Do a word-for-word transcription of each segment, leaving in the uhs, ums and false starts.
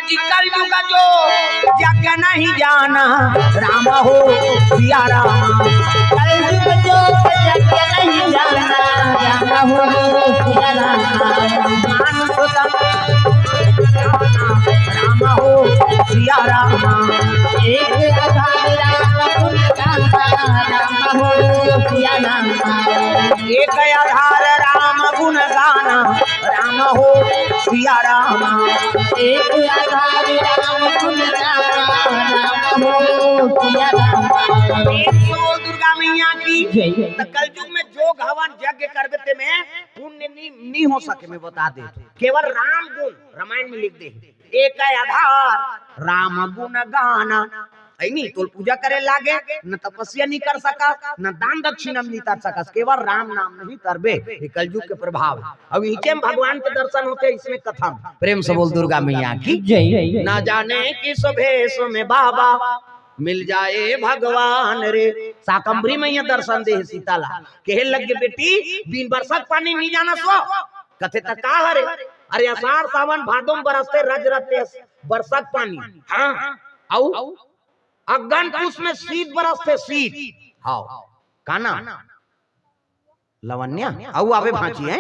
कलयुग जो जग नहीं जाना, राम हो सिया राम। कलयुग जो जग नहीं जाना, राम हो सिया राम। मानुष तन राम हो सिया राम। एक आधार राम गुण गाना, राम हो सिया राम। एक आधार राम गुण गाना, राम हो सिया राम। एक आधार राम गुण गाना, राम हो सिया राम। प्रेम से बोल दुर्गा मैया की जय। त कलयुग में जोग हवन यज्ञ करबे ते में पुण्य नी, नी हो सके, मैं बता दे। केवल राम गुण रामायण में लिख दे, एक आधार राम गुण गाना। ऐ नी, तोल पूजा करे लागे, न तपस्या नहीं कर सकस, न दान दक्षिणा नहीं कर सकस, केवल राम नाम नहीं तरबे। ये कलयुग के प्रभाव है। अब इनके में भगवान के दर्शन होते, इसमें कथा में। प्रेम से बोल दुर्गा मैया की जय। ना जाने किस भेष में बाबा मिल जाए भगवान रे। शाकंभरी मैया दर्शन दे सीता ला, कहे लग गे, "बेटी, बिन बरसक पानी नहीं जाना सो।" कथे, "त का हरे?" "अरे, अषाढ़ सावन भादो में बरसते रज रज तेज बरसक पानी।" हाँ, अउ अगहन पूस में शीत बरसथे, शीत। हाँ, का नाम? लवन्या? अउ आबे भांची है?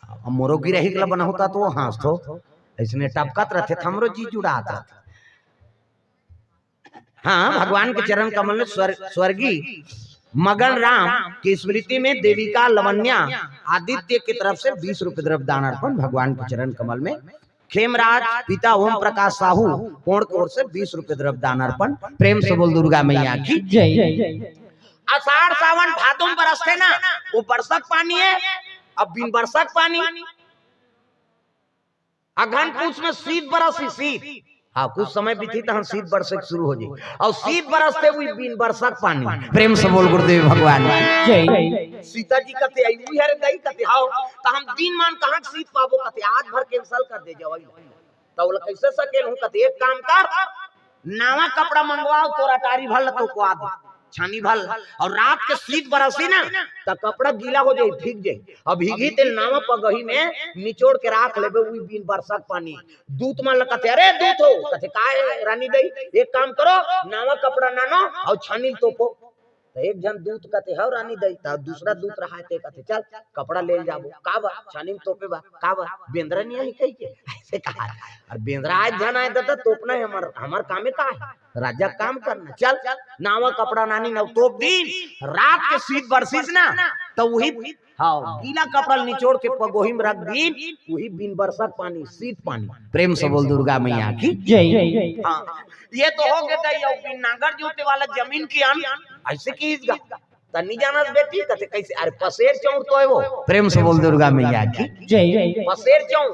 अब मोरो गिरही के ला बना होता तो हाँस तो। ऐसने टपकत रहथे, त हमरो जी जुड़ात रहथे। हाँ, भगवान के चरण कमल में स्वर-, स्वर्गीय मगन राम की स्मृति में देविका लवन्या आदित्य की तरफ से बीस रुपए द्रव्य दान अर्पण भगवान के चरण कमल में। खेमराज पिता ओम प्रकाश साहू कोण की ओर से बीस रुपए द्रव्य दान अर्पण। प्रेम से बोल दुर्गा मैया की जय। अषाढ़ सावन भादो में बरसथे ना, वो बरसक पानी है। अब बिन बरसक पानी, अगहन पूस में शीत बरसी, शीत। हाँ, कुछ समय बीती त हम शीत बरसे के शुरू हो जाई। अउ शीत बरसथे उही बिन बरसक पानी। प्रेम से बोल गुरुदेव भगवान जय। सीता जी कथे, "आई उही हरे दई?" कथे, "हाव।" "त हम दिन मान कहाँ के शीत पाबो?" कथे, "आज भर cancel कर दे जाओ।" त ओला कैसे सकेल हूँ? कथे, "एक काम कर, नावा कपड़ा मंगवाओ, तोर अटारी भर ल तोपवा दे, छानी भर ल, अउ रात के शीत बरसी ना, त कपड़ा गीला हो जाई, भीग जाई। अब भीगी तेल नावा पगही में निचोड़ के राख लेबे, उही बिन बरसक पानी।" दूत मन ल कथे, "अरे दूत हो," कथे, "काय रानी दई?" "एक काम करो, नावा कपड़ा नानो अउ छानी ल तोपो।" त एक झन दूत कथे, "हव रानी दई।" त दूसरा दूत रहा ते कथे, "चल, कपड़ा ले जाबो।" "का बा?" "छानी में तोपे बा।" "का बा?" "बेंदरा नहीं आई कही के?" ऐसे कहा। "अरे बेंदरा आज झन आए दादा, तोपना है हमर, हमर कामे का है? राजा काम करना। चल, नावा कपड़ा नानी न तोप दीन, रात के शीत बरसिस ना, त उही, हाँ, गीला कपड़ा निचोड़ के पगोही में रख दीन, उही बिन बरसक पानी, शीत पानी।" प्रेम से बोल दुर्गा मैया की जय। हाँ, ये तो हो गे दई, अउ बिन नांगर जोते वाला जमीन के अन, ऐसे की इस गा। त नी जानस बेटी, कथे कैसे? अरे पसेर चौर तो है वो। प्रेम से बोल दुर्गा मैया की जय। पसेर चौर,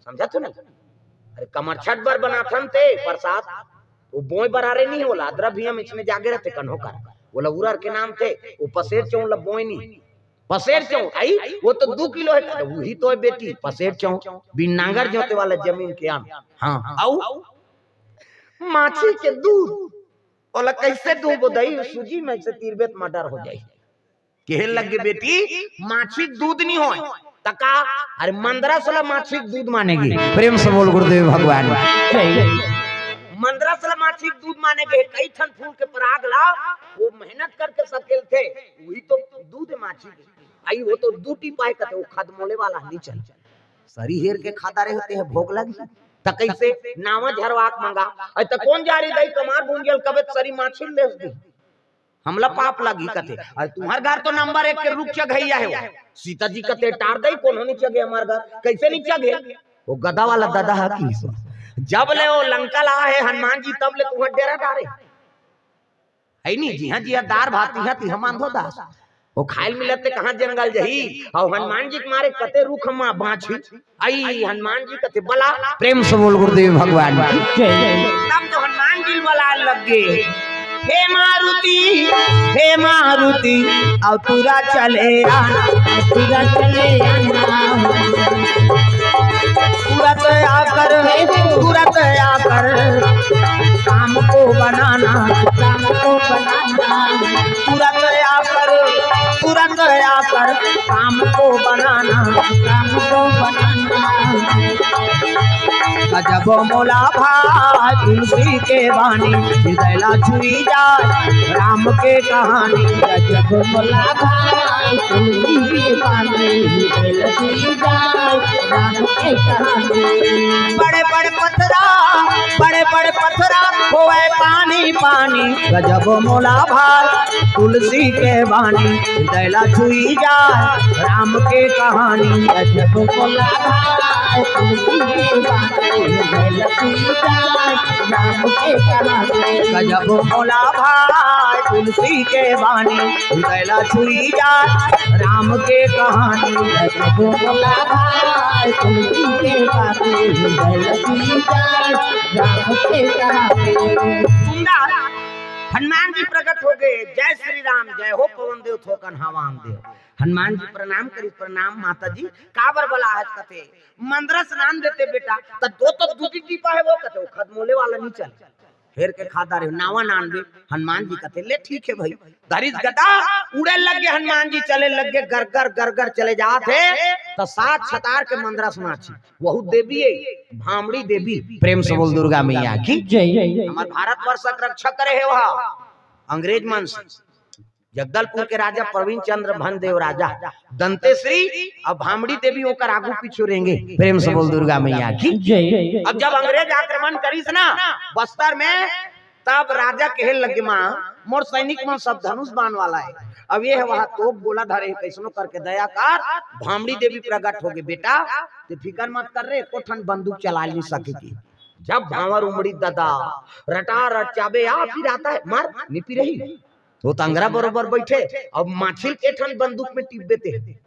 समझा तू ना? अरे कमरछठ बर बनाथन ते प्रसाद, वो बोए बर आरे नहीं होला, अदरा भी हम इसमें जागे रहते कन्हो कर, बोला उरर के नाम थे, वो पसेर चौर ला बोए नहीं। पसेर चौर आई, वो तो दू किलो है, कथे, "उही तो है बेटी, पसेर चौर, बिन नांगर जोते वाला जमीन के अन।" हाँ, अउ माछी के दूध, ओला कैसे दूबो दई, सूजी में से तीरबे त मर्डर हो जाई। कहे लग गे, "बेटी, माछी के दूध नहीं होय, त का?" अरे मंदरस ला माछी के दूध माने गे। प्रेम से बोल गुरुदेव भगवान जय। मंदरस ला माछी के दूध माने गे, कई ठन फूल के पराग ला, वो मेहनत करके सकेलथे, उही तो दूध है माछी के। आई वो तो दू टीपा हे कथे, वो खदमोले वाला नहीं चल। सरी हेर के खाता रहे होते हैं, भोग लगी। त कैसे? नावा झरवाक मंगा। अरे त कौन जा रही दई कमार भूंजल कबे त सरी माछी लेस दी। हमला पाप लगी कथे। अरे तुम्हर घर तो नंबर एक के रुख चघइया हे वो। सीता जी कथे, "टार दई, कोनो नहीं चघे हमर घर।" "कैसे नहीं चघे?" "वो गदा वाला ददा हा कि जब ले वो लंका ला हे हनुमान जी, तब ले तुम्हर डेरा डारे।" है नी, जिहाँ जिहाँ दार भात तिहाँ तिहाँ मांधो दास। वो खाइल मिलत ते कहाँ जंगल जही? अउ हनुमान जी के मारे कते रुख मा बाँची। आई हनुमान जी कते बला। प्रेम से बोल गुरुदेव भगवान की जय। तब तो हनुमान जी बला लग गे, "हे मारुति, हे मारुति, अउ तुरा चले आना, तुरा चले आना।" तुरंत आकर, तुरंत आकर काम को बनाना, काम को बनाना। तुरंत आकर, तुरंत आकर काम को बनाना, काम को बनाना। जब मोला भाय तुलसी के बानी, हृदय ला छुई जाय राम के कहानी। जब मोला भाय तुलसी के बानी, हृदय ला छुई जाय राम के कहानी। बड़े बड़े पथरा, बड़े बड़े पथरा होवय पानी पानी। गजब मोला भाय तुलसी के बानी, हृदय ला छुई जाय राम के कहानी। गजब मोला भाय तुलसी के बानी, हृदय ला छुई जाय राम के कहानी। गजब मोला भाय तुलसी के बानी, हृदय ला छुई जाय राम के कहानी। गजब मोला भाय तुलसी के बानी, हृदय ला छुई जाय राम के कहानी। सुंदर हनुमान जी प्रकट हो गए। जय श्री राम, जय हो पवन देव, थोकन हवान देव। हनुमान जी प्रणाम करी, प्रणाम माता जी। काबर बला है कथे, मंदरस नान देते बेटा, त दो तो दूधी टीपा है वो कथे, वो खत मोले वाला नहीं चल। फेर के खाता रहे, नावा नान दे। हनुमान जी कथे, ले ठीक है भाई। धरिस गदा, उड़े लग गए हनुमान जी, चले लग गए, गरगर गरगर चले जात है, त सात छतार के मंदरस माछी, वहू देवी है, भामड़ी देवी। प्रेम से बोल दुर्गा मैया की जय। हमार भारतवर्ष के रक्षा करे है वह अंग्रेज मन से। जगदलपुर के राजा प्रवीण चंद्र भन देव राजा, दंतेश्वरी और भामड़ी देवी ओकर आगू पीछू रेंगे। प्रेम से बोल दुर्गा मैया की जय। अब जब अंग्रेज आक्रमण करिस ना बस्तर में, तब राजा कहे लगे, माँ, मोर सैनिक मन सब धनुष बाण वाला है, अब ये है वहाँ तोप गोला धरे है, कैसनो करके दया कर। भामड़ी देवी प्रकट हो गए, बेटा, ते फिकर मत कर रे, एको ठन बंदूक चला नहीं सके की। जब भांवर उमड़ी ददा, रटा रट चाबे, आ फिर आता है, मार, निपी रही। वो तंगरा बरोबर बैठे, अब माछिल के ठन बंदूक में टिप देते हैं।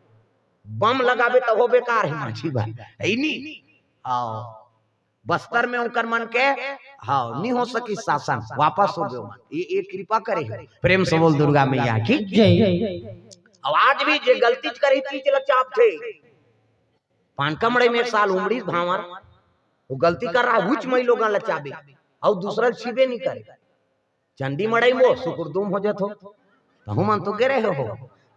बम लगाबे त हो बेकार है माछी भाई, है नी? आओ, बस्तर में ओकर मन के, हाँ, नहीं हो सकी शासन, वापस हो गयो। ये, ये कृपा करे है। प्रेम से बोल दुर्गा मैया की जय। अब आज भी जे गलती करी, तीज ला चाप थे। पानका मड़ई में एक साल उमड़ी भांवर, वो गलती कर रहा, हुच मई लोगन ला चाबे, और दूसरा ल छीबे नहीं करे। चंडी मड़ई मो सुकुरदुम हो जात हो, तहु मन तो गे रहे हो,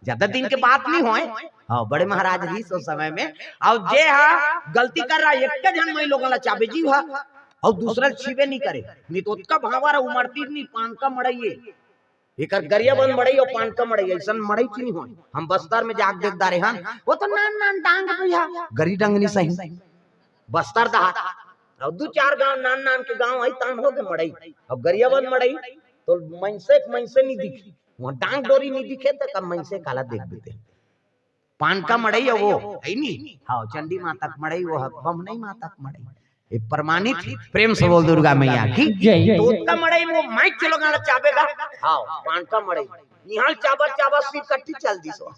ज्यादा दिन के बात नहीं होय। हाँ, बड़े महाराज रहिस ओ समय में, और जे हा गलती कर रहा, एक झन मई लोगन ला चाबे जी हा, और दूसरा ल छीबे नहीं करे, नहीं तो ओतका भांवर उमड़ती नहीं, पानका मड़ई ये। एकर गरियाबंद मड़ई और पानका मड़ई, ऐसन मड़ई च नहीं होय। हम बस्तर में जाके देख डारे हन, वो तो नान नान डांग भैया, गरी डंगनी सही। बस्तर दहात, और दू चार गांव नान नान के गांव आई, तान हो गए मड़ई। अब गरियाबंद मड़ई तो मनसे के मनसे नहीं दिखी, वहाँ डांग डोरी नहीं दिखे, तो कब मनसे काला देख देते। पानका मड़ई है वो, है नी? हाँ, चंडी माता के मड़ई वो है, बम नहीं माता के मड़ई। ये प्रमाणित। प्रेम से बोल दुर्गा मैया की जय। तो ओतका मड़ई वो माइक चलो गाना चाबेगा। हाँ, पानका मड़ई। निहाल चाबत चाबत सिर कट्टी चल दी सो।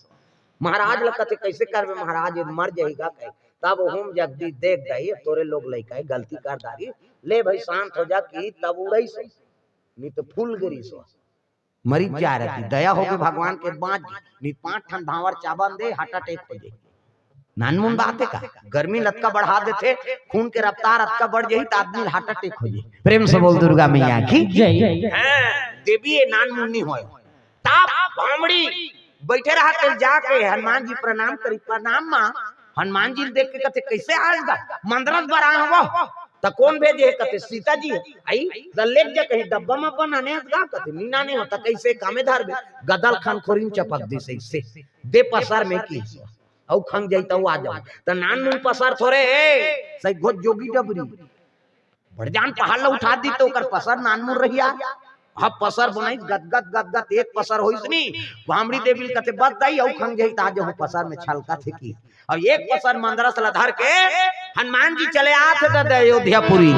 महाराज ल कथे, कैसे करबे महाराज, ये मर जाएगा कहे। तब होम जगदीश देख गई, तोरे लोग लइका है, गलती कर डारी, ले भाई शांत हो जा कि तब उड़ई सो, नहीं तो फूल गिरी सो। मरी जा रहती, दया होगे भगवान के, बाँच गे। नहीं पाँच ठन भांवर चाबन दे, हार्ट अटैक हो जाए। नानमुन बात है का? गर्मी लतका बढ़ा देथे, खून के रफ्तार अतका बढ़ जाही त आदमी ल हार्ट अटैक हो जाही। प्रेम से बोल दुर्गा मैया की जय। हैं, देवी ये नानमुन नहीं होय। ताप भामड़ी बैठे रहा, कल जाके हनुमान जी प्रणाम करी, प्रणाम माँ। हनुमान जी देख के कथे, कैसे आज दा मंदरस बर आए हवो? त कौन भेजे हे? कथे, सीता जी आई, त लेके जा कहीं डब्बा में अपन आने हस गा? कथे, नी नाने होता, कैसे कामे धार बे? गदल खान खोरी में चपक दिस ऐसे, दे पसर में की। अउ खंग जाई त आ जाओ। त नानमुन पसर थोरे हे, सही घोत जोगी डबरी। बड़जान पहाड़ ला उठा दी त ओकर पसर नानमुन रहिया। अब पसर बनाई गदगद गदगद एक पसर होइस नी। भामड़ी देवी ल कथे, बस दाई, अउ खंग जाई त आ जाओ, पसर में छलकत हे की। अउ एक पसर मंदरस ला धर के हनुमान जी चले आत हे ददा अयोध्यापुरी।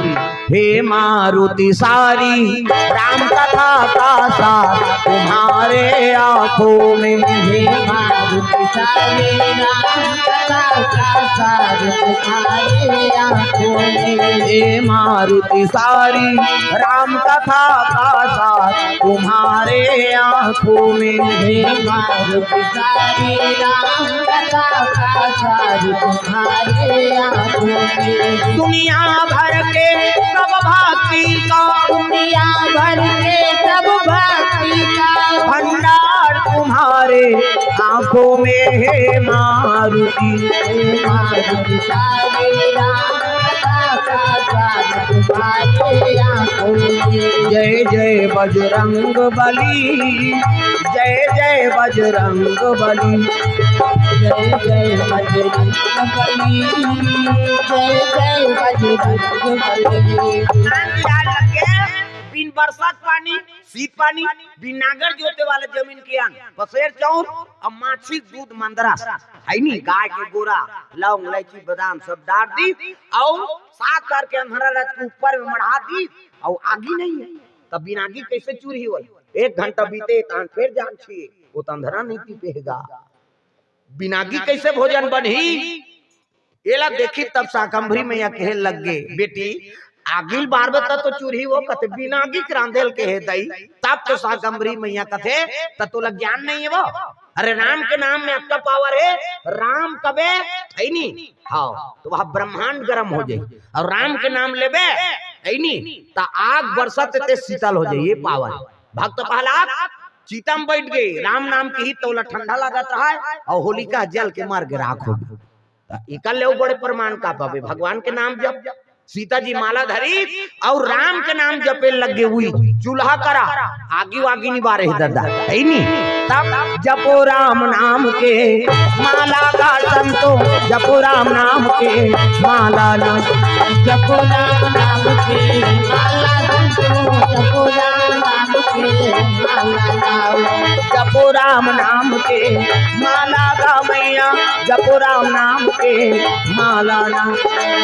हे मारुति सारी राम कथा का सार तुम्हारे आँखों में। हे मारुति सारी राम कथा का सार तुम्हारे आँखों में। हे मारुति सारी राम कथा का सार तुम्हारे आँखों में। हे मारुति सारी राम कथा का सार तुम्हारे आँखों में। दुनिया भर के सब भक्ति का, दुनिया भर के सब भक्ति का भंडार तुम्हारे आँखों में हे मारुति। हे मारुति सारी राम कथा का सार जय जय बजरंग बली, जय जय बजरंग बली, जय जय बजरंग बली, जय जय बजरंग बली। बिन बरसात पानी, शीत पानी, बिन नागर जोते वाले जमीन के अन्न, पसेर चाउर अउ माछी दूध मंदरा, है नी, गाय के गोरा, लौंग, इलायची, बादाम सब डार दी अउ सात करके अंधरा रात के ऊपर में मढ़ा दी अउ आगी नहीं है, तब बिन आगी कैसे चूर ही होई? एक घंटा बीते तहां फेर जान छिए, वो तो अंधरा नहीं पी पेगा। बिन आगी कैसे भोजन बनही? एला देखी तब शाकंभरी मैया कहे लग गे, "बेटी, आगी ल बारबे त तो चूरही वो।" कथे, "बिन आगी के रांधे ल कहे दई।" तब तो शाकंभरी मैया कथे, "त तोला ज्ञान नहीं है वो? अरे, राम के नाम में अतका पावर है, राम कबे है नी, हाँ, तो वह ब्रह्मांड गरम हो जाई, अउ राम के नाम लेबे है नी, त आग बरसत ते शीतल हो जाई, ये पावर।" भक्त प्रहलाद चिता म बैठ गे, राम नाम किही त ओला ठंडा लागत रहय, अउ होलिका जल के मर गे, राख हो गे। त एकर ले अउ बड़े प्रमाण का पाबे? भगवान के नाम जप। सीता जी माला धरी अउ राम के नाम जपे लग गे, उई चूल्हा करा, आगी वागी नी बारे हे ददा, है नी? तब जपो राम नाम के माला का संतो, जपो राम नाम के माला ना, जपो राम नाम के माला संतो, जपो राम नाम के माला ना, जपो राम नाम के माला गा मैया, जपो राम नाम के माला ना,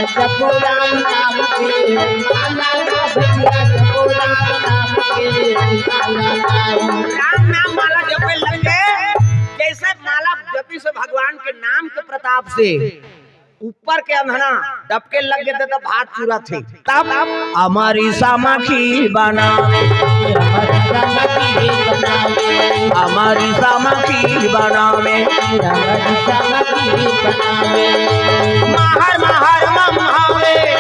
जपो राम नाम के माला ना, भैया, जपो राम नाम के माला ना। राम नाम माला जपे लग गे, जैसे माला जपी से भगवान के नाम के प्रताप से ऊपर के अंधना डबके लग गे, त भात चुरत हे। तब हमारी समाखी बनावे, हमारी समाखी बनावे, महर महर मम हवे,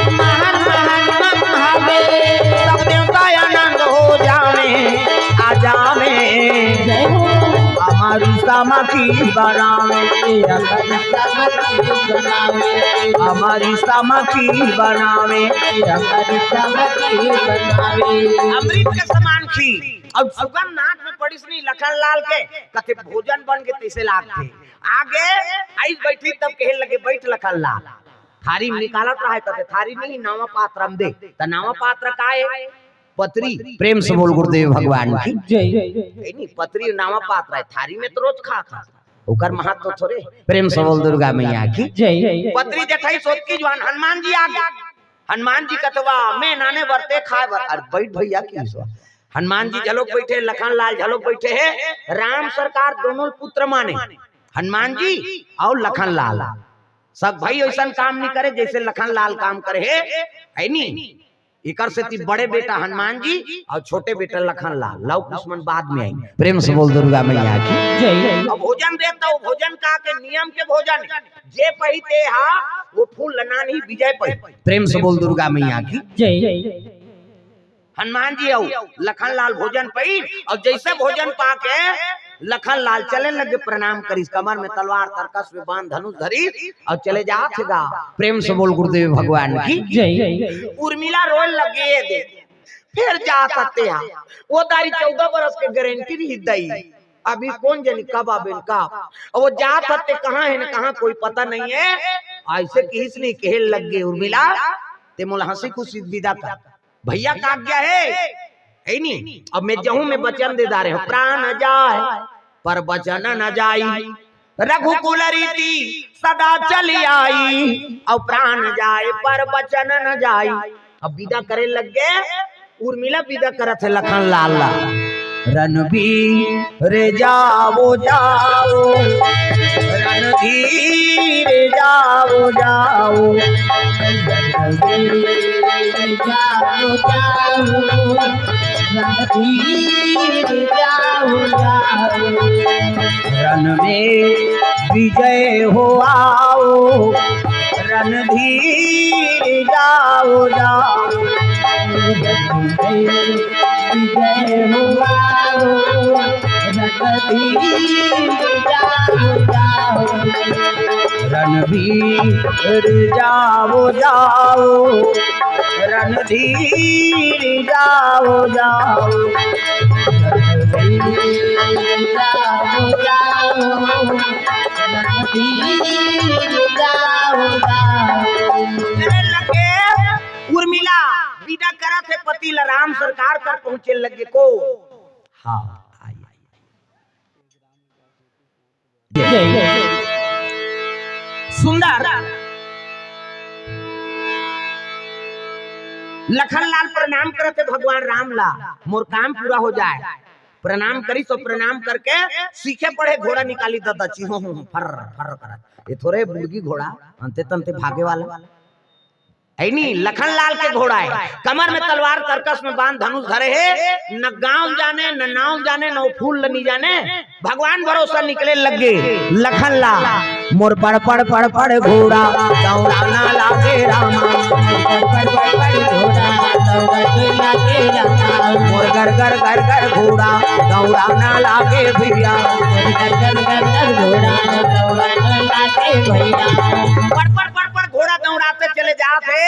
महर महर मम हवे, सब देवता आनंद हो जावे, आ जावे। हमारी समाखी बनावे, हमारी समाखी बनावे, हमारी समाखी बनावे। अमृत के समान खीर अउ सुगंध नाक में पड़िस नी लखन लाल के, कथे भोजन बन के तैसे लागथे। आगे आइस बैठी तब कहे लगे, "बैठ लखन लाल।" थारी निकालत रहे, कथे, "थारी नहीं, नावा पात्र हम दे।" त नावा पात्र का हे? पतरी। प्रेम से बोल गुरुदेव भगवान की। जय। ए नी, पतरी नावा पात्र हे, थारी में तो रोज खात हे, ओकर महत्व थोरे। प्रेम से बोल दुर्गा मैया की। जय। पतरी जठाई सोत की जुआन हनुमान जी आ गे। हनुमान जी कथे, "मैं नाने बर ते खाए बर।" अरे बैठ भैया की सो। हनुमान जी झलोक बैठे, लखन लाल झलोक बैठे हे। राम सरकार दोनों पुत्र माने, हनुमान जी अउ लखन लाल। सब भाई ऐसन काम नहीं करे जैसे लखन लाल काम करे हे, है नी? एकर सेती बड़े बेटा हनुमान जी अउ छोटे बेटा लखन लाल, लव कुश मन बाद में आई। प्रेम से बोल दुर्गा मैया की। जय। अब भोजन दे त भोजन का के नियम के भोजन, जे पही ते हा, वो फूल ल नानही विजय पही। प्रेम से बोल दुर्गा मैया की। जय। हनुमान जी अउ लखन लाल भोजन पही, अउ जैसे भोजन पाके लखन लाल चले लगे, प्रणाम करिस, कमर में तलवार, तरकस में बाण, धनुष धरिस अउ चले जात हे गा। प्रेम से बोल गुरुदेव भगवान की। जय। उर्मिला रोए लगे, ये दे, फेर जात हे ते हा। वो दारी चौदह बरस के गारंटी रही दई, अभी कोन जनी कब आबे न कब। अउ वो जात हे ते कहाँ हे न कहाँ कोई पता नहीं हे। ऐसे किहिस नी, कहे लग गे, "उर्मिला, ते मोला हंसी खुशी विदा कर।" भैया का आज्ञा हे, है नी? अब मैं जहूं में वचन दे डारे हंव, प्राण जाए पर वचन न जाई, रघुकुल रीति सदा चली आई, अउ प्राण जाए पर वचन न जाई। अब विदा करे लग गे, उर्मिला विदा करत हे लखन लाल ला। रणबीर जाओ जाओ, रणधीर जाओ जाओ, रणबीर जाओ जाओ, रणधीर जाओ जाओ, रण में विजय हो आओ, रणधीर जाओ जाओ, रणधीर विजय हो आओ, रणधीर जाओ जाओ, रणधीर जाओ जाओ, धीर जाओ, जाओ। जाओ, जाओ। धीर जाओ, जाओ। चले लगे उर्मिला, विदा करत हे पति ल, राम सरकार कर पहुंचे लगे को। हाँ, आई। सुंदर। लखन लाल प्रणाम करत हे भगवान राम ला, मोर काम पूरा हो जाए। प्रणाम करिस अउ प्रणाम करके सीखे पड़े घोड़ा निकाली ददा चिहो हो फर फर करत। ये थोरे बुड़गी घोड़ा, अंते तंते भागे वाला। है नी, लखन लाल के घोड़ा हे, कमर में तलवार, तरकस में बाण, धनुष धरे हे, न गांव जाने, न नाव जाने, न वो फूल ल नी जाने, भगवान भरोसा निकले लगे लखन लाल। मोर पड़ पड़ पड़ पड़ घोड़ा दौड़ाना लागे रामा, पड़ पड़ पड़ पड़ घोड़ा दौड़ाना लागे रामा, मोर गर गर गर गर घोड़ा दौड़ाना लागे भैया, मोर गर गर गर गर घोड़ा दौड़ाना लागे भैया। पड़ पड़ पड़ पड़ घोड़ा दौड़ाते चले जात हे।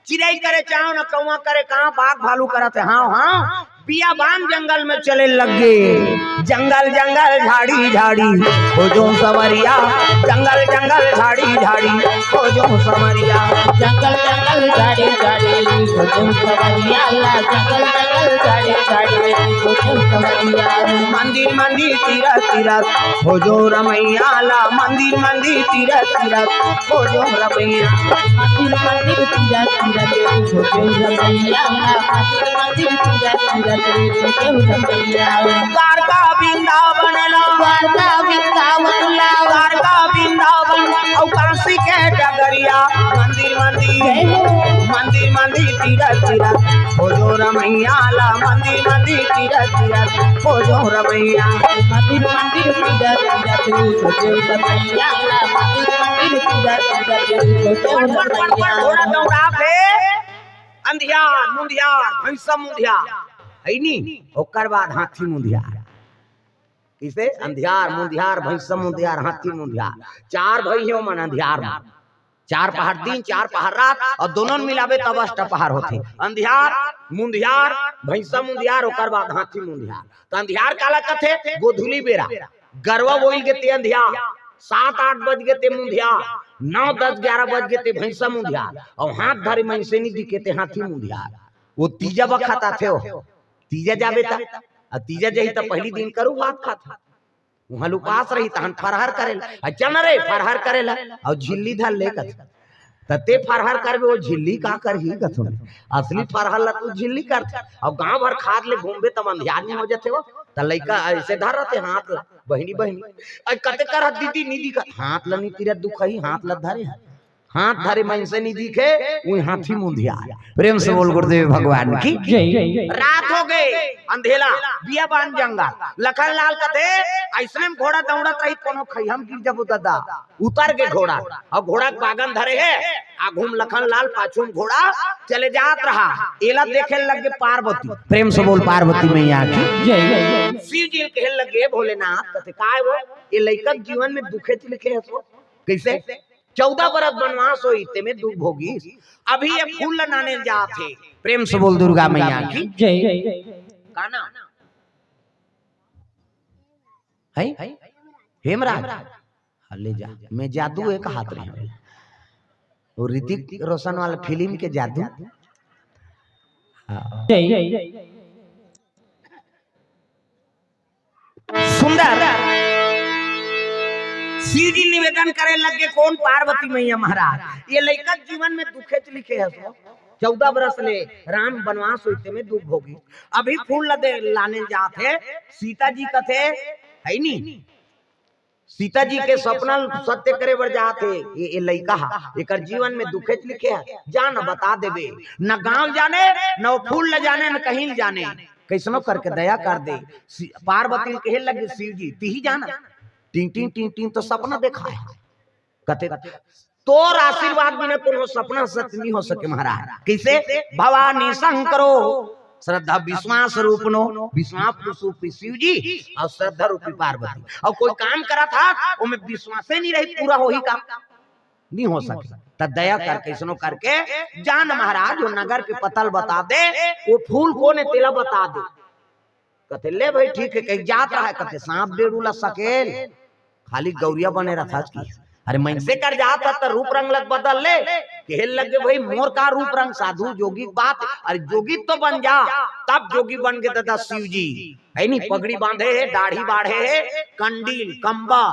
चिरई करे चाव न कौवा करे काव, बाघ भालू करत हे हाँव हाँव। बियाबान जंगल में चले लगे, जंगल जंगल झाड़ी झाड़ी खोजो संवरिया, जंगल जंगल झाड़ी झाड़ी खोजो संवरिया। जंगल जंगल झाड़ी झाड़ी खोजो संवरिया ला, जंगल जंगल झाड़ी झाड़ी खोजो संवरिया। मंदिर मंदिर तीरथ तीरथ खोजो रमैया ला, मंदिर मंदिर तीरथ तीरथ खोजो रमैया। मंदिर मंदिर तीरथ तीरथ खोजो रमैया, मंदिर मंदिर तीरथ तीरथ खोजो रमैया। द्वारका वृंदावन ला, द्वारका वृंदावन ला, द्वारका वृंदावन अउ काशी के डगरिया। मंदिर मंदिर, जय हो। मंदिर मंदिर तीरथ तीरथ खोजो रमैया ला, मंदिर मंदिर तीरथ तीरथ खोजो रमैया। मंदिर मंदिर तीरथ तीरथ खोजो रमैया ला, मंदिर मंदिर तीरथ तीरथ खोजो रमैया। घोड़ा दौड़ात हे, अंधियार मुंधियार भैंसा मुंधियार, है नी, ओकर बाद हाथी मुंधियार। किसे? अंधियार मुंधियार भैंसा मुंधियार हाथी मुंधियार, चार भाई हे ओमन अंधियार में। चार पहाड़ दिन, चार पहाड़ रात, अउ दोनों ल मिलाबे तब अष्ट पहाड़ होथे। अंधियार, मुंधियार, भैंसा मुंधियार, ओकर बाद हाथी मुंधियार। त अंधियार काला कथे? गोधूली बेरा, गरवा बोइल के ते अंधियार, सात आठ बज के ते मुंधियार, नौ दस ग्यारह बज के ते भैंसा मुंधियार, अउ हाथ धरे मइनसे नी दिखे ते हाथी मुंधियार। वो तीजा बखत आथे हो, तीजा जाबे त, अउ तीजा जही त पहिली दिन करू भात खात। उहाँ ल उपास रही, तहन फरहर करे ल। अ, चल न रे, फरहर करे ल। अउ झिल्ली धर ले कथे। त ते फरहर करबे, वो झिल्ली का करही कथों। असली फरहर ल तू झिल्ली करथे। अउ गांव भर खाद ले घूमबे, तब अंधियार नी हो जथे वो। त लइका अइसे धर रथे हाथ ल, बहिनी, बहिनी। अ, कते करत दीदी, नी दिखत। हाथ ल नी तीरत दुखही, हाथ ल धरे। हाथ धरे मइनसे नी दिखे, उही हाथी मुंधियार। प्रेम से बोल गुरुदेव भगवान की जय। रात हो गे, अंधेला, बियाबान जंगल। लखन लाल कथे, "अइसने में घोड़ा दौड़त रही, कोनो खइहा म गिर जबो ददा।" उतर गे घोड़ा, अउ घोड़ा के बागन धरे हे, आघू म लखन लाल, पाछू म घोड़ा चले जात रहा। एला देखे लगे पार्वती। प्रेम से बोल पार्वती मैया की जय। शिव जी ल कहे लगे, "भोलेनाथ," कथे, "काय वो? ये लइका के जीवन में दुखे च लिखे हस वो।" कइसे? चौदह बरस बनवास होइस, तेमे दुख भोगिस। अभी ये फूल ल लाने ल जात हे। प्रेम से बोल दुर्गा मैया की जय। का नाम? है? हेमराज? हाँ, ले जा। मैं जादू एक हाथ रहे। वो ऋतिक रोशन वाला फिल्म के जादू। हाँ। जय। सुंदर। शिव जी निवेदन करे लगे, "कोन पार्वती मैया महाराज, ये लइका जीवन में दुखे च लिखे हस वो। चौदह बरस ले राम बनवास होइस, तेमे दुख भोगिस। अभी फूल ल दे लाने जात हे।" सीता जी कथे, है नी, सीता जी के सपना ल सत्य करे बर जात हे। ये, ये लइका हा, एकर जीवन में दुखे च लिखे हे, जा न बता देबे। न गांव जाने, न वो फूल ल जाने, न कहीं ल जाने। कइसनो करके दया कर दे। सी-, पार्वती ल कहे लगे शिव जी, "तिही जाना।" टिंग टिंग टिंग टिंग तो सपना देखाय। कथे, "तोर आशीर्वाद बिना कोनो सपना सत्य नी हो सके महाराज।" कइसे? "भवानी शंकरो श्रद्धा विश्वास रूपनो।" विश्वास रूपी शिव जी अउ श्रद्धा रूपी पार्वती। अउ कोई काम करत हा, ओमे विश्वासे नी रही, पूरा होही का? नी हो सके। त दया करके, इसनो करके, जान महाराज, वो नगर के पता ल बता दे, वो फूल कोन हे, तेला बता दे। कथे, "ले भाई, ठीक हे," कहि जात रहा हे, कथे, "सांप डेरू ला सकेल, खाली गौरिया बने रथस कि।" अरे, मनसे कर जात हे त रूप रंग लग बदल ले, कहे लगे, "भाई, मोर का रूप रंग, साधु जोगी के बात, अरे, जोगी तो बन जा।" तब जोगी बन के दादा शिव जी, हे नी, पगड़ी बांधे हे, दाढ़ी बाढ़े हे, कंडील, कंबा,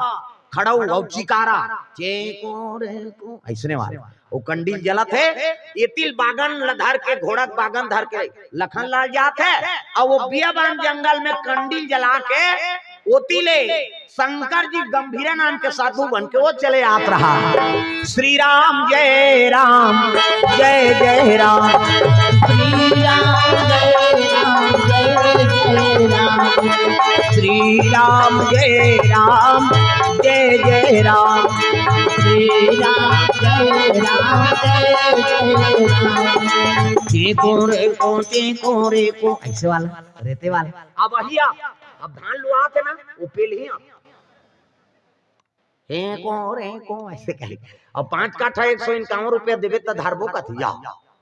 खड़ऊ अउ चिकारा, चेंको रेंको, अइसने वाला। वो कंडील जलत हे, एती ले बागन ल धर के, घोड़ा के बागन धर के लखन लाल जात हे, अउ वो बियाबान जंगल में कंडील जला के ओती ले शंकर जी गंभीरा नाम के साधु बन के वो चले आत रहा। श्री राम जय राम, जय जय राम। श्री राम जय राम, जय जय राम। श्री राम जय राम, जय जय राम। श्री राम जय राम, जय जय राम। चेंको रेंको, चेंको रेंको, अइसे वाला, रेते वाला। अब वही आप, अब धान लुआत हे ना, वो पेलही आप। हेंको रेंको, अइसे कही। अब पाँच काठा एक सौ इक्यावन रुपया देबे त धरबो कथे, या,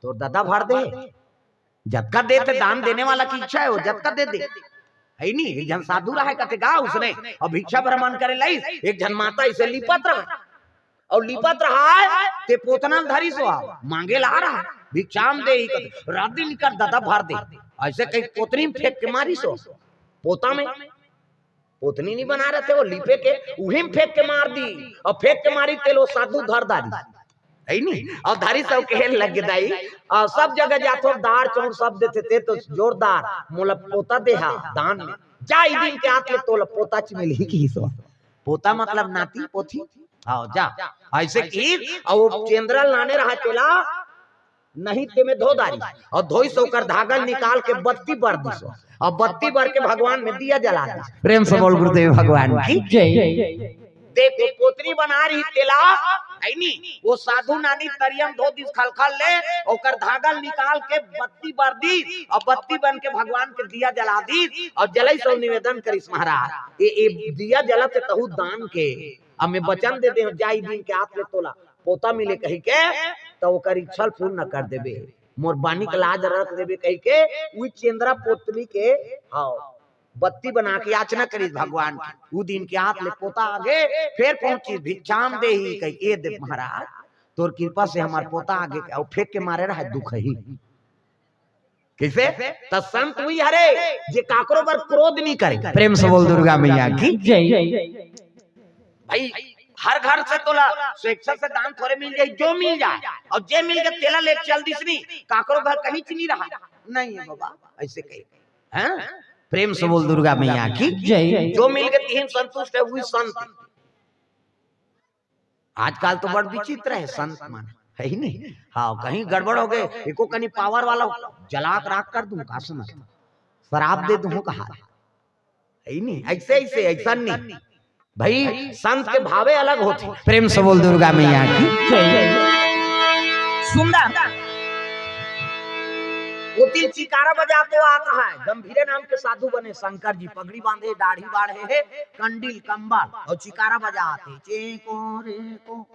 तोर दादा भर दे। जतका देथे, दान देने वाला की इच्छा हे, वो जतका दे दे। हे नी, एक झन साधु रहा हे, कथे गा उसने, अउ भिक्षा भ्रमण करे लाइस, एक झन माता अइसे लिपत रहा, अउ लिपत रहा हे, ते पोतना ल धरिस हो, मांगे ला रहा हे, "भिक्षाम देहि," कथे, "रात दिन कर दादा भर दे।" अइसे कहि पोतनी में फेंक के मारिस हो, पोता में। पोतनी नी बना रथे वो लिपे के, उही में फेंक के मार दी, अउ फेंक के मारी तेला वो साधु धर डारिस, हे नी? अउ धरिस अउ कहे लगे, "दाई, अउ सब जगह जाथों, दार चौर सब देथे, ते तो जोरदार, मोला पोता देहा दान में, जा ए दिन के आत ले तोला पोताच मिलही," किहिस हो। पोता मतलब नाती पोथी। हाँ, जा। अइसे किहिस, अउ वो चेंदरा लाने रहा तेला, नहीं ते में धो डारिस, अउ धोइस ओकर धागा निकाल के बत्ती बर दिस, अउ बत्ती बर के भगवान में दिया जला दिस। प्रेम से बोल गुरुदेव भगवान की। जय। देखो, पोतनी बना रही तेला, हे नी, वो साधु नानी तरिया में धो दिस खलखल ले, ओकर धागा निकाल के बत्ती बर दिस, अउ बत्ती बन के भगवान के दिया जला दिस, अउ जलइस अउ निवेदन करिस, "महाराज, ये, ये दिया जलत हे तहू दान के, अब मैं वचन दे देहूं, जा ए दिन के आत ले तोला पोता मिले कहिके, त ओकर इच्छा ल पूर्ण कर देबे, मोर बानी के लाज रख देबे," कहिके, उही चेंदरा पोतनी के, हाँ, बत्ती बना के याचना करिस भगवान की। उ दिन के आत ले पोता आगे, फेर पहुंचिस, "भिक्षाम देहि," कहिके, "ए दे महाराज, तोर कृपा से हमर पोता आगे," अउ फेंक के मारे रहा दुखही। कइसे? त संत उही हरे, जे काकरो बर क्रोध नी करे। प्रेम से बोल दुर्गा मैया की। जय। भाई, हर घर से तोला स्वेच्छा से दान थोरे मिल जाही, जो मिल जाय, अउ जे मिल गे तेला ले चल दिस नी, काकरो घर कहींच नी रहा। नहीं हे बाबा, अइसे कही। हाँ? प्रेम से बोल दुर्गा मैया की। जय। जो मिल गे तिही म संतुष्ट हे, उही संत। आजकल तो बड़ विचित्र हे संत मन, हे ही नहीं? हाँ, कहीं गड़बड़ हो गे, एको कनी पावर वाला जला के राख कर दूं, का समझ? शराब दे दूं, कहा। हे ही नहीं? अइसे, अइसे, अइसन नहीं। भाई, संत के भावे अलग होथे। प्रेम से बोल दुर्गा मैया की। जय। सुंदर। ओती ले चिकारा बजात हे, गंभीरे नाम के साधु बने शंकर जी, पगड़ी बांधे, दाढ़ी बाढ़े हे, कंडील कंबल अउ चिकारा बजात हे, चेंको रेंको।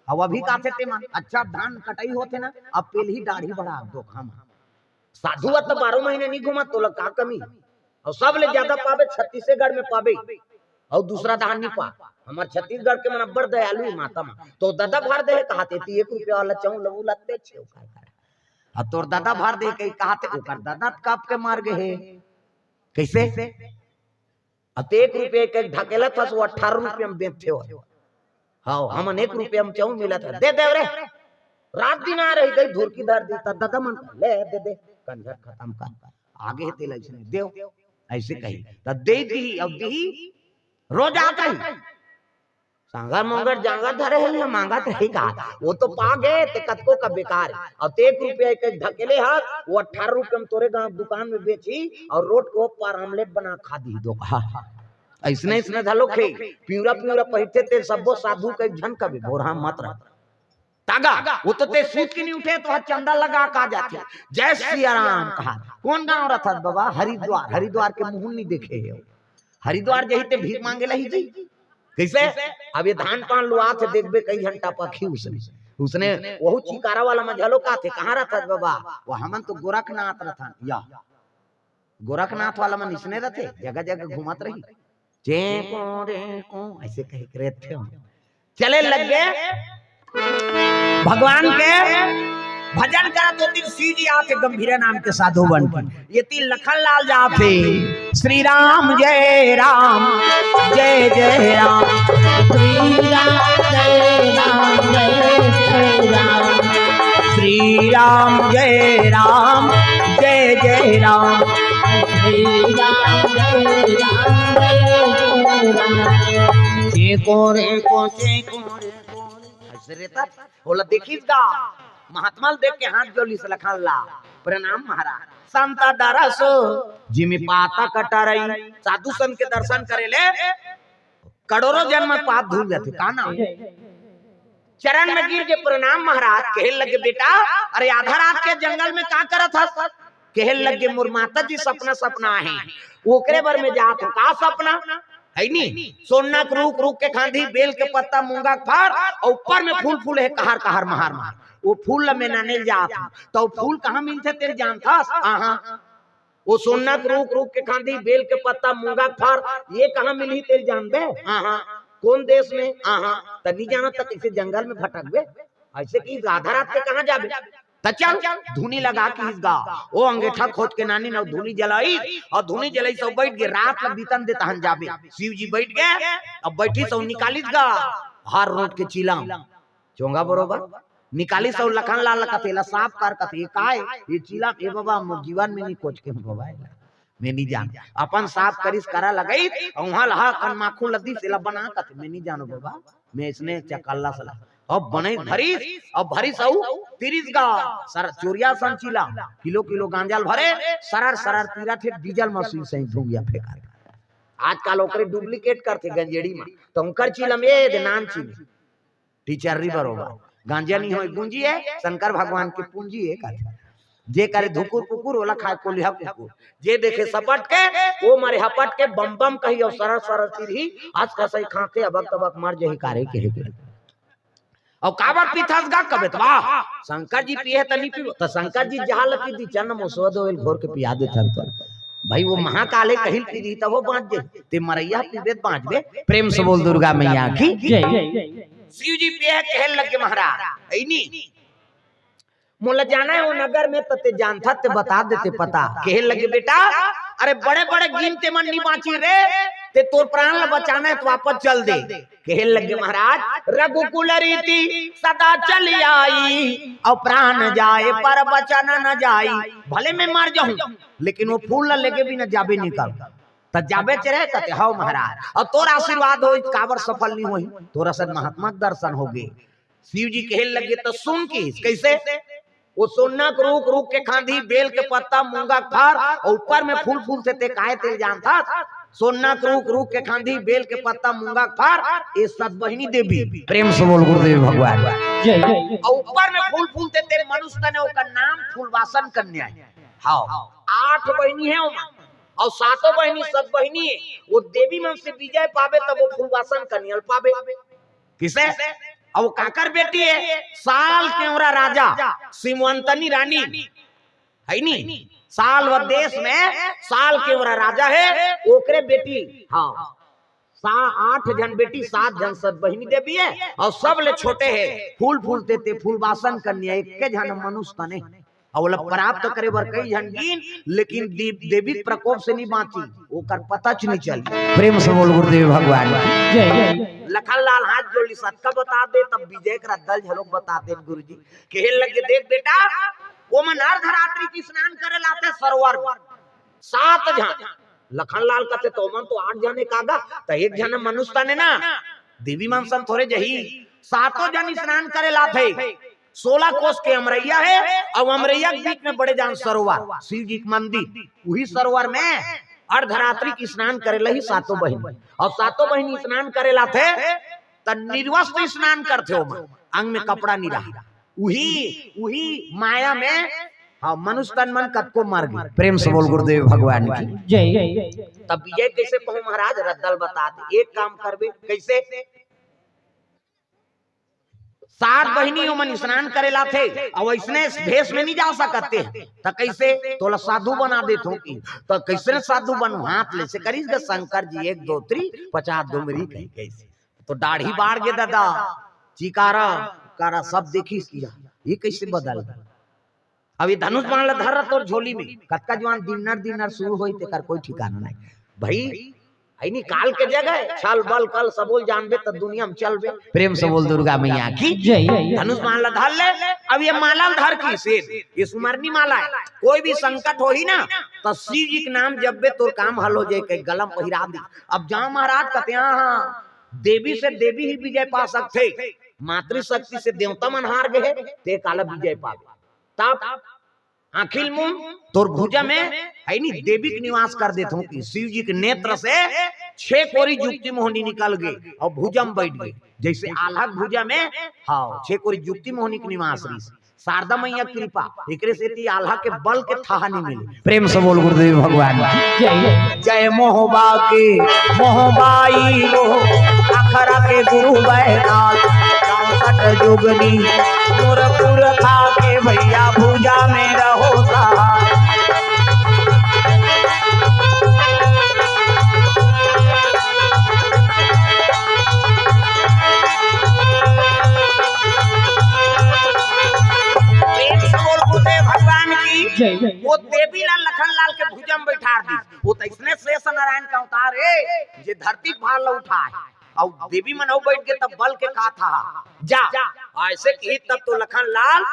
अउ अभी काथे ते मन, अच्छा धान कटई होथे ना, अब पेलही दाढ़ी बढ़ा दो हम। साधु ह त बारह महीना नी घूमत, तोला का कमी? अउ सबले ज्यादा पाबे छत्तीसगढ़ में पाबे, अउ दूसरा डहर नी पा। हमर छत्तीसगढ़ के मन अब्बड़ दयालु हे माता मन। तोर ददा भर दे हे कहाथे, एती एक रुपया वाला चाउर ल उला बेच के ओकर घर। अउ तोर ददा भर दे हे कहाथे, ओकर ददा कब के मर गे हे। कइसे? अउ ते एक रुपया के ढकेलत हस, वो अठारह रुपया में बेचथे हो। हाँ, हमन एक रुपया में चाउर मिलत हे, दे दे रे। रात दिन आ रही गई, धुरकी धर दी, त ददा मन ले दे दे, कंझर खतम कर। आगे हे तेला अइसने देव, अइसे कही, त दे दिही, अब दिही, रोज आत रही। सांगर मोंगर जांगर धरे हे, मांगत रही का, वो तो पा गे, ते कतको का बेकार। अउ ते एक रुपया के ढकेले हस, वो अठारह रुपया में तोरे गांव दुकान में बेची, अउ रोड के ओ पार आमलेट बना खा दिही दो। हाँ, अइसने, अइसने घलो खे, पिवरा, पिवरा पहिरथे, ते सब्बो साधु के झन कबे, भोरहा मत रह। तागा, वो तो ते सूत के नी उठे, तो हा चंदा लगा का जाथे। जय सिया राम कहा। कोन गांव रथस बाबा? हरिद्वार। हरिद्वार के मुंह नी देखे हे। हरिद्वार जही ते भीख मांगे ला ही जी। कइसे? अब ये धान पान लुआथे, देखबे कई घंटा पखी उसने। उसने वहू चिकारा वाला मन घलो काथे, "कहाँ रहथस बाबा?" "वो हमन तो गोरखनाथ रथन।" या गोरखनाथ वाला मन इसने रथे, जगह जगह घूमत रही, "चेंको रेंको," ऐसे कहे के रहथे। चले लग गे भगवान के भजन करत होती, शिव जी आके गंभीरा नाम के साधु बन के ये तीन लखन लाल जाथे, "श्री राम जय राम, जय जय राम।" श्री राम जय राम, जय जय राम। श्री राम जय राम, जय जय राम। श्री राम जय राम, जय जय राम। चेंको रेंको, चेंको रेंको। ऐसे रहता। ओला देखिस गा, महात्मा ल देख के हाथ जोड़िस लखन लाल, "प्रणाम महाराज।" "संत दरस जिमि पातक टरई।" साधु संत के दर्शन करे ले करोड़ों जन्म पाप धुल जाथे। का नाम? चरण में गिर के, "प्रणाम महाराज।" कहे लगे, "बेटा, अरे आधा रात के जंगल में का करत हस?" कहे लगे, "मोर माता जी सपना सपना आहे, ओकरे बर में जात हूँ।" "का सपना?" है नी, "सोना के रूख, रूख के खांधी, बेल के पत्ता, मूंगा के फर, और ऊपर में फूल फूल है, कहार कहार, महार महार। वो फूल ल में नाने ल जात हूँ।" "तो फूल कहाँ मिलथे तेल जानथस?" "आहा।" "वो सोना के रूख, रूख के खांधी, बेल के पत्ता, मूंगा के फर, ये कहाँ मिलही तेल जानबे?" "आहा।" "कौन देश में?" "आहा।" "त नी जानत त कैसे जंगल में भटकबे?" ऐसे कि आधा रात के कहाँ जाबे? "त चल, धुनी लगा," किहिस गा। ओ अंगेठा खोज के नानिन अउ धुनी जलाइस, अउ धुनी जलाइस अउ बैठ गे, "रात ल बीतन दे तहन जाबे।" शिव जी बैठ गे, अब बैठिस अउ निकालिस गा हर रोट के चिलम, चोंगा बरोबर निकालिस अउ लखन लाल ल कथे, "ला साफ कर," कथे, "ये काय? ये चिलम, ए बाबा, मोर जीवन में नी कोच के हूँ बाबा, एला में नी जान।" अपन साफ करिस, करा लगाइस, अउ उहाँ ल हा कन माखुन ल दिस, "एला बना," कथे, "में नी जानों बाबा, में इसने चकल्ला सला।" अब बनइस भरिस, अब भरिस अउ तिरिस गा, सर चोरिया सन चिलम, किलो किलो गांजा ल भरे, सरर सरर तीरत हे, डीजल मशीन सही धुंगिया फेंका। आजकल ओकरे डुप्लीकेट करथे गंजेड़ी म, त उंकर चिलम ए दे नान चिलम। टीचर री बरोबर। गांजा नहीं होय गुंजी है, शंकर भगवान के पूंजी है, कहथे। जे करे धुकुर पुकुर, ओला खाए कोलिहा कुकुर। जे देखे सपट के, वो मरे हपट के, बम बम कही अउ सरर सरर चिरही, आज कसई खाते अबक तबक मर जही कारे के हे के। अउ काबर पीथस गा कबे त, "वाह, शंकर जी पिए त नहीं पीबो।" त शंकर जी जहां ल पी दी, चन्न मोसवा दो एल घोर के पिया देथन त। भाई, वो महाकाल हे, कहीं पी दी, तब वो बांच जाही। ते मरैया पीबे त बांचबे। प्रेम से बोल दुर्गा मैया की जय। शिव जी पिए हे, कहे लगे महाराज, "ऐनी, मोला जाना है वो नगर में, त ते जानथा ते बता देते पता।" कहे लगे, "बेटा, अरे बड़े बड़े गिनते मन नी बांची रे, ते तोर प्राण ल बचाना है त वापस चल दे।" कहे लगे महाराज, "रघुकुल रीति सदा चली आई, अउ प्राण जाए पर बचन न जाई।" भले मैं मर जाहूं, लेकिन वो फूल ल लेगे बिना जाबे नी कर। त जाबे च रहे, कथे, "हव महाराज।" अउ तोर आशीर्वाद होइस, काबर सफल नी होही? तोर असन महात्मा के दर्शन होगे। शिव जी कहे लगे त सुन किहिस, कैसे? "वो सोना के रूख, रूख के खांधी, बेल के पत्ता, मूंगा के फर, अउ ऊपर में फूल फूलथे, ते काय तेल जानथस? सोना के रूख, रूख के खांधी, बेल के पत्ता, मूंगा के फर, ये सतबहिनी देवी।" प्रेम से बोल गुरुदेव भगवान। जय। अउ ऊपर में फूल फूलथे, ते मनुष्य तन हे, ओकर नाम फूलवासन कन्या हे। हव, आठ बहिनी हे ओमा, अउ सातों बहिनी सतबहिनी हे। वो देवी मन से विजय पाबे, तब वो फूलवासन कन्या ल पाबे। किसे? अउ वो काकर बेटी हे? साल केवरा राजा, सिमवंतनी रानी, है नी? साल व देश में साल केवरा राजा हे, ओकरे बेटी। हाँ, सा-, आठ झन बेटी, सात झन सतबहिनी देवी हे, अउ सबले छोटे हे फूल फूलथे ते फूलवासन कन्या, एक्के झन मनुष्य तन हे। अउ ओला प्राप्त करे बर कई झन गिन, लेकिन दे-, देवी के प्रकोप से नी बांची, ओकर पता च नी चली। प्रेम से बोल गुरुदेव भगवान की जय। लखन लाल हाथ जोड़ लिस, "अतका बता दे, तब विजय के रद्दा ल घलोक बता दे गुरुजी।" कहे लगे, "देख बेटा, वो मन अर्धरात्रि के स्नान करे ल आथे सरोवर में, सात झन।" लखन लाल कथे, "त ओमन तो आठ झन हे कागा, त एक झन मनुष्य तन हे ना, देवी मन सन थोरे जही, सातों झन स्नान करे ल आथे।" सोलह कोस के अमरैया हे, अउ अमरैया के बीच में बड़े जान सरोवर, शिव जी के मंदिर, उही सरोवर में अर्धरात्रि के स्नान करे ल आही सातों बहिनी, अउ सातों बहिनी स्नान करे ल आथे, त निर्वस्त्र स्नान करथे, ओमा अंग में कपड़ा नी रहा, उही, उही माया में, हाँ, मनुष्य तन मन कतको मर गे। प्रेम से बोल गुरुदेव भगवान की जय। तब विजय कैसे पाहूं महाराज? रद्दा ल बता दे। एक काम करबे, कैसे? सात बहिनी ओमन स्नान करे लाथे, अउ अइसने भेष में नहीं जा सकत हे, त कइसे? तोला साधु बना देथों कि। त कइसे साधु बनहूं? हाथ ले से करिस ग शंकर जी, एक दो त्री, पचास डुमरी कहि कइसे। त दाढ़ी बाढ़ गे ददा, चिकारा कारा सब देखिस कि ये कइसे बदल गे। अब ये धनुष बाण ला धर रहा तोर झोली में, कतका जुवान दिनर दिनर सुरू होई तेकर कोई ठिकाना नहीं। भई, अइ निकाल के जगह, छल बल कल सबो ल जानबे त दुनिया में चलबे। प्रेम से बोल दुर्गा मैया की जय। धनुष बाण ला धर ले। अब ये माला ल धर किस, ये सुमरनी माला हे। कोई भी संकट होही ना, त शिव जी के नाम जपबे, तोर काम हल हो जाही, कहि गला में पहिरा दी। अब जा महाराज कथे, हां, हां, देवी से देवी ही विजय पा सकथे, मातृशक्ति से देवता मन हार गे हे, ते काला विजय पाबे। तब आंखी ल मूंद, तोर भुजा में, हे नी, देवी के निवास कर देथों कि शिव जी के नेत्र से छह कोरी जुक्ति मोहनी निकल गे अउ भुजा में बइठ गे, जइसे आल्हा के भुजा में, हां, छह कोरी जुक्ति मोहनी के निवास रहिस। शारदा मैया कृपा, एकरे सेती आल्हा के बल के थाह नइ मिले। प्रेम से बोल गुरुदेव भगवान की जय। जय मोहबा के, मोहबाई वो, अखरा के गुरु बैदाल, चौसठ जुगनी, मोर पुरखा के भैया भुजा में रहो सहाय। प्रेम से बोल गुरुदेव भगवान की जय। वो देवी ला लखन लाल के भुजा में बइठार दिस। वो त अइसने शेष नारायण के अवतार हे, जे धरती के भार ला उठाय। अउ देवी मन अउ बइठ गे, तब बल के का थाह। जा, अइसे किहिस तब तो लखन लाल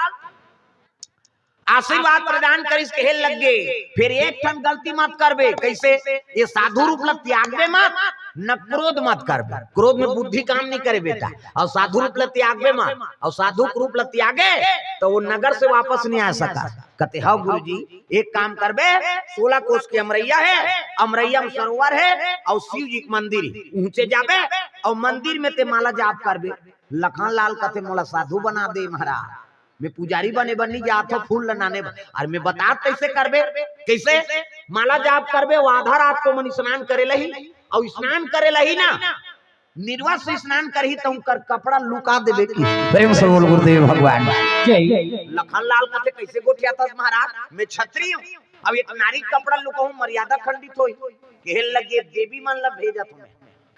आशीर्वाद प्रदान करिस, कहे लग गे, फेर एक ठन गलती मत करबे। कइसे? ये साधु रूप ला त्यागबे मत, न क्रोध मत करबे। क्रोध में बुद्धि काम नइ करे बेटा। अउ साधु रूप ला त्यागबे मत, अउ साधु के रूप ला त्यागे त वो नगर से वापस नइ आ सकस। कथे, हव गुरुजी, एक काम करबे, सोलह कोस के अमरैया हे, अमरैया में सरोवर हे, अउ शिव जी के मंदिर हे, उहचे जाबे, अउ मंदिर में ते माला जाप करबे। लखन लाल कथे, मोला साधु बना दे महाराज, मैं पुजारी बने बर नइ जात हों, फूल ल लाने बर। अरे मैं बतात कइसे करबे, कइसे माला जाप करबे, वो आधा रात के ओमन स्नान करे ल आही, अउ स्नान करे ल आही ना, निर्वस्त्र स्नान करही त उंकर कपड़ा लुका देबे कि। प्रेम से बोल गुरुदेव भगवान जय। लखन लाल कथे, कइसे गोठियाथस महाराज, मैं छत्री हूं, अब एक नारी के कपड़ा लुकाहूं, मर्यादा खंडित होही। कहे लगे, देवी मन ला भेजत हों मैं।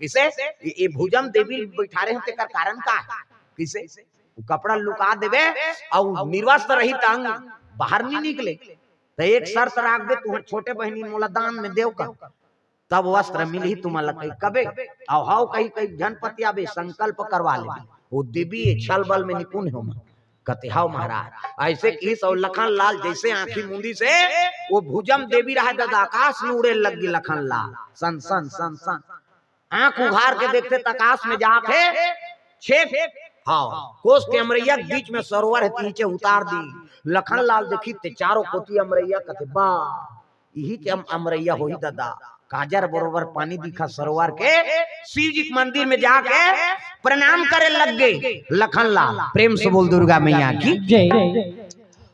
कइसे? ये, ये भुजा में देवी बइठारे हों, तेकर कारण का हे? कइसे? वो कपड़ा लुका देबे, अउ निर्वस्त्र रही त अंग बाहर नइ निकले। त एक शर्त राखबे, तुंहर छोटे बहिनी मोला दान में देव का। तब वस्त्र मिलही तुमन ला कहि कबे। अउ हव कहि कहि झन पतियाबे, संकल्प करवा लेबे। वो देवी ये छल बल में निपुण हे ओमन। कथे, हव महाराज। अइसे किहिस अउ लखन लाल जइसे आंखी मूंदिस हे, वो भुजा में देवी रहय ददा, आकाश में उड़े लग गे लखन लाल। सन, सन, सन, सन। आंख उघार के देखथे त आकाश में जात हे, छेक, हव, कोस के अमरैया के बीच में सरोवर हे, त नीचे उतार दिस। लखन लाल देखिस ते चारों कोती अमरैया, कथे, बा, इही के अम-, अमरैया होही ददा, काजर बरोबर पानी दिखत सरोवर के। शिव जी के मंदिर में जाके प्रणाम करे लग गे लखन लाल। प्रेम से बोल दुर्गा मैया की जय।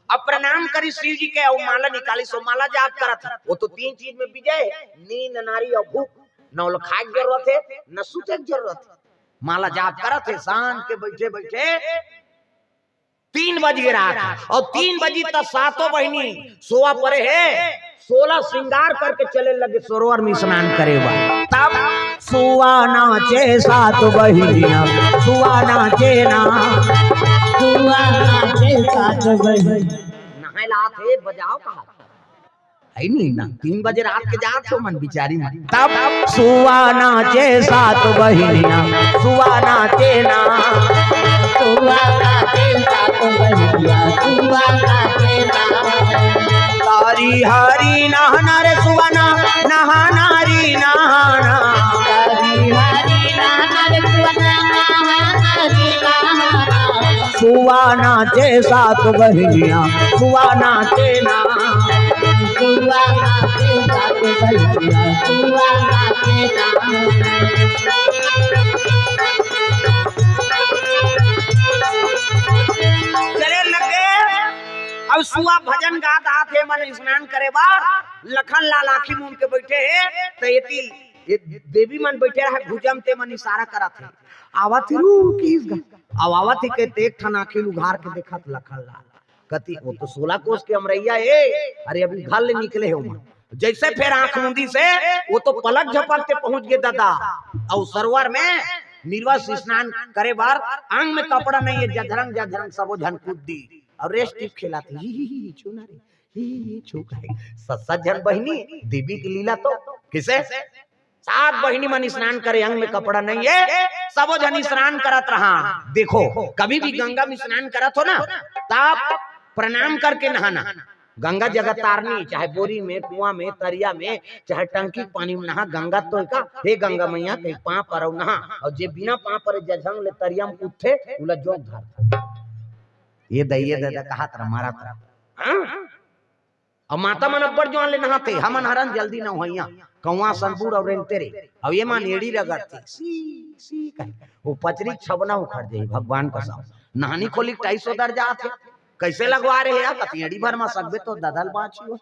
अब प्रणाम करिस शिव जी के, अउ माला निकालिस, अउ माला जाप करत हे। वो तो तीन चीज में विजय हे, नींद, नारी अउ भूख। न ओला खाए के जरूरत हे, न सूते के जरूरत हे। माला जाप करत हे, सांझ के बइठे बइठे तीन बज गे रात, अउ तीन बजी त सातों बहिनी सोवा परे हे, सोलह श्रृंगार करके चले लगे सरोवर में स्नान करे बर। तब सुवा नाचे सात बहिनिया, सुवा नाचे ना, सुवा नाचे सात बहिनिया। नहाए ला आत हे, बजाव कहा। हे नी ना, तीन बजे रात के जात हे ओमन बिचारी मन। तब सुवा नाचे सात बहिनिया, सुवा नाचे ना। सुवा नाचे सात बहिनिया, सुवा नाचे ना। तारी हारी नहाना रे सुवना, नहाना री नहाना। तारी हारी नहाना रे सुवना, नहाना री नहाना। सुवा नाचे सात बहिनिया, सुवा नाचे ना। सुवा नाचे सात बहिनिया, सुवा नाचे ना। चले लगे, अब सुवा भजन गात आत हे, मन स्नान करे बर, लखन लाल आंखी मूंद के बइठे हे, त एती ये देवी मन बइठे रहय भुजा म, ते मन इशारा करत हे, आवत हे, रुकिस गा। अब आवत हे कहिथे, एक ठन आँखी ल उघार के देखत लखन लाल, कथे वो तो सोलह कोस के अमरइया हे, अरे अभी घर ले निकले हे ओमन। जइसे फेर आँख मूंदिस हे, वो तो पलक झपकते पहुंच गे ददा। अउ सरोवर में निरवा स्नान करे बर अंग में कपड़ा नइ हे, जधरंग जधरंग सबो झन कूद दिस अउ रेस टिप खेलत हे, ही, ही, ही, ही, छू ना रे, ही, ही, ही, छू काहे? स-, सत झन बहिनी, देवी के लीला तो। कइसे? सात बहिनी मन स्नान करे, अंग में कपड़ा नइ हे, सबो झन स्नान करत रहा। देखो, कभी भी गंगा में स्नान करत हो ना, तब प्रणाम करके नहाना। गंगा जगत तारनी, चाहे बोरी में, कुआं में, तरिया में, चाहे टंकी के पानी में नहा, गंगा तो का, हे गंगा मैया, कहीं पाँव परव नहा। अउ जे बिना पाँव परे जझंग ले तरिया में कूदथे, उला जोंक धरथे। ये दइये ददा कहत रहा, मारत रहा। हाँ? अउ माता मन अब्बड़ जुआर ले नहाथे, हमन हरन जल्दी नहवइया, कौआ सन बूड़ अउ रेंगते रे। अउ ये मन एड़ी रगड़थे, सी, सी कहे। वो पचरी छबना उखड़ जाही, भगवान कसम। नहानी खोली के टाइल्स ओदर जात हे। कइसे लगवा रहे हे? कथे एड़ी भर म सकबे तो ददा ल बाँचही।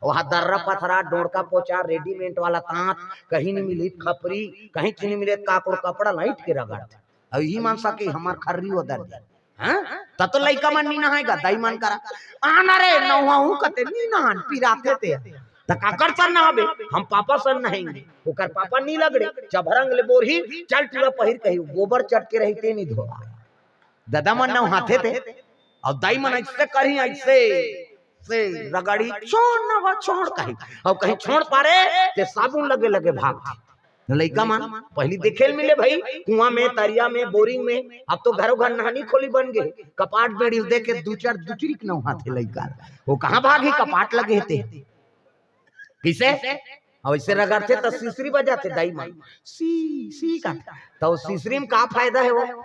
वहाँ दर्रा पथरा, डोड़का पोचा, रेडीमेड वाला तांत, कहीं नइ मिलही त खपरी, कहीं नइ मिले त काकरो कपड़ा ल अइंठ के रगड़थे। अउ इही मन सके हमर खर्री ओदर जाय। हाँ? त तो लइका मन नइ नहाय गा, दाई मन करा। आना रे, नहवाहूँ कथे, नइ नहान, पिराथे ते। त काकर सन नहाबे? हम पापा सन नहाएंगे। ओकर पापा नइ लगड़े, चभरंग ले बोरही, चल टूरा पहिर कही, गोबर चटके रही ते नइ धोवा। ददा मन नहाथे ते, अउ दाई मन अइसे करही, अइसे, से रगड़ही, छोड़ नहवा, छोड़ कही। अउ कहीं छोड़ पारे, ते साबुन लगे लगे भागथे। लइका मन पहिली देखे ल मिले भई, कुआं में, तरिया में, बोरिंग में। अब तो घरो घर नहानी खोली बन गे, कपाट बेड़ी देख के दू चार दुचरी के नहाथे लइका। वो कहाँ भागही, कपाट लगे हे ते। कइसे? अउ अइसे रगड़थे त सिसरी बजाथे दाई मन, सी, सी का। त वो सिसरी में का फायदा हे वो?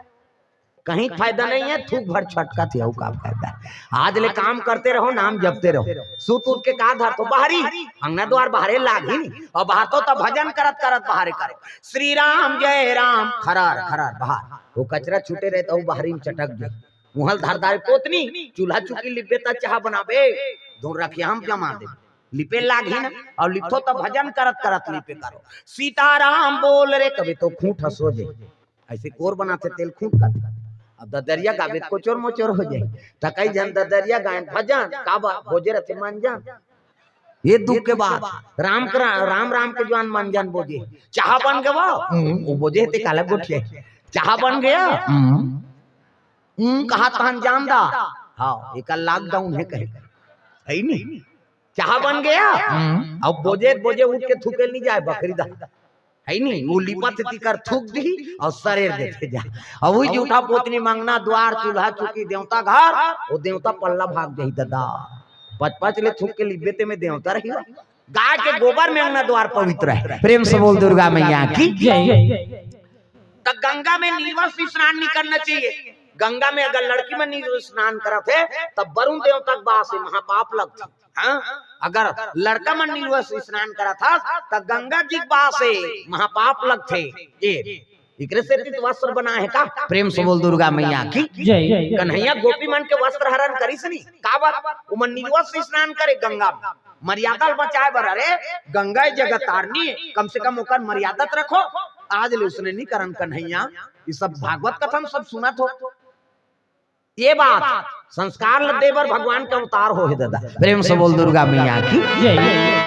कहीं फायदा नइ हे, थूक भर छटकथे, अउ का फायदा हे? आज ले काम करते रहो, नाम जपते रहो। सूत उठ के का धरथो? बाहरी, अंगना द्वार बाहरे लागही नी। अउ बाहर तो त भजन करत करत बाहरे करो, श्री राम जय राम, खरार खरार बाहर। वो कचरा छूटे रहे त वो बाहरी में चटक जाय। उहल धर दाय पोतनी, चूल्हा चुकी लिपबे त चाहा बनाबे, धुन रखिया हम जमा दे। लिपे लागही ना, अउ लिपथो त भजन करत करत लिपे करो। सीताराम बोल रे, कभी तो खूंट हंसो जे। अइसे कोर बनाथे तेल खूंट का। अब ददरिया गाबे त कोचोर मोचोर हो जाय। त कई झन ददरिया गायन भजन, काबर बोजे रथे मंजन। ये दुख के बात, राम के रा-, राम राम के जुआर मंजन बोजे। चाहा बन गवा? हम्म, वो बोजे हे ते काला गोठिया। चाहा बन गया? हम्म। हम्म, कहा तहन जान दा। हाँ, एकर लॉकडाउन हे कहे। हे नी? चाहा बन गया? हम्म। अब बोजे, बोजे उठ के थूके ल नइ जाय, बखरी दा। हे नी? वो लिपत हे तिकर थूक दिही अउ सरेर देथे जा। अउ वही जूठा पोतनी म अंगना द्वार, चूल्हा चुकी, देवता घर, वो देवता पल्ला भाग जाही ददा। पच पच ले थूक के लिपबे ते में देवता रही। गाय के गोबर में अंगना द्वार पवित्र हे। प्रेम से बोल दुर्गा मैया की जय। त गंगा में निर्वस्त्र स्नान नइ करना चाहिए। गंगा में अगर लड़की मन निर्वस्त्र स्नान करत हे, तब वरुण देवता के बास हे, महापाप लगथे। हाँ, अगर लड़का मन निर्वस्त्र स्नान करत हस, त गंगा जी के बास हे, महापाप लगथे। ये एकरे सेती त वस्त्र बनाय हे का? प्रेम से बोल दुर्गा मैया की जय। कन्हैया गोपी मन के वस्त्र हरण करिस नी, काबर? ओमन निर्वस्त्र स्नान करे गंगा में, मर्यादा ल बचाय बर। अरे, गंगा ए जगत तारनी, कम से कम ओकर मर्यादा त रखो। आज ले उसने नइ करन कन्हैया। ये सब भागवत कथा में सब सुनत हो। ये बात संस्कार ल दे बर भगवान के अवतार हो हे ददा। प्रेम से बोल दुर्गा मैया की जय।